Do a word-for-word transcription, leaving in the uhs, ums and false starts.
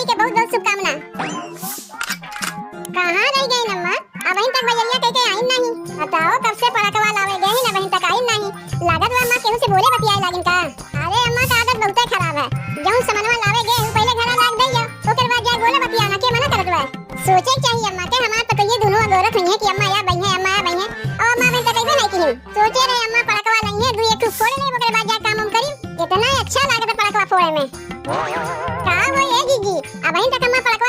के बहुत बहुत शुभकामना। कहाँ रह गई अम्मा? अबहिन तक बजरिया कह के आइन नहीं। बताओ, कब से पड़कवा लावे गए हैं, अबहिन तक आइन नहीं। लागत बा अम्मा केहू से बोले बतियाए लागिन का? अरे अम्मा का आदत बहुते खराब है, जौन समनवा लावे गए हैं पहले घरा लाग दे जाओ, ओकर बाद जाए बोले बतियाना के मना करत बा। सोचे के चाहिए अम्मा के, हमार पतोहिए दुनों अगोरत हुई है कि अम्मा या बही है, अम्मा या बही है, और अम्मा अबहिन तक अइबे नहीं की। सोचे रहे अम्मा पड़कवा लइहे, दू एक ठो फोड़ ले, ओकर बाद जाए काम उम करी। इतना अच्छा लागत है पड़कवा फोड़े में। का हो ये जीजी, अबहिन तक अम्मा पड़कवा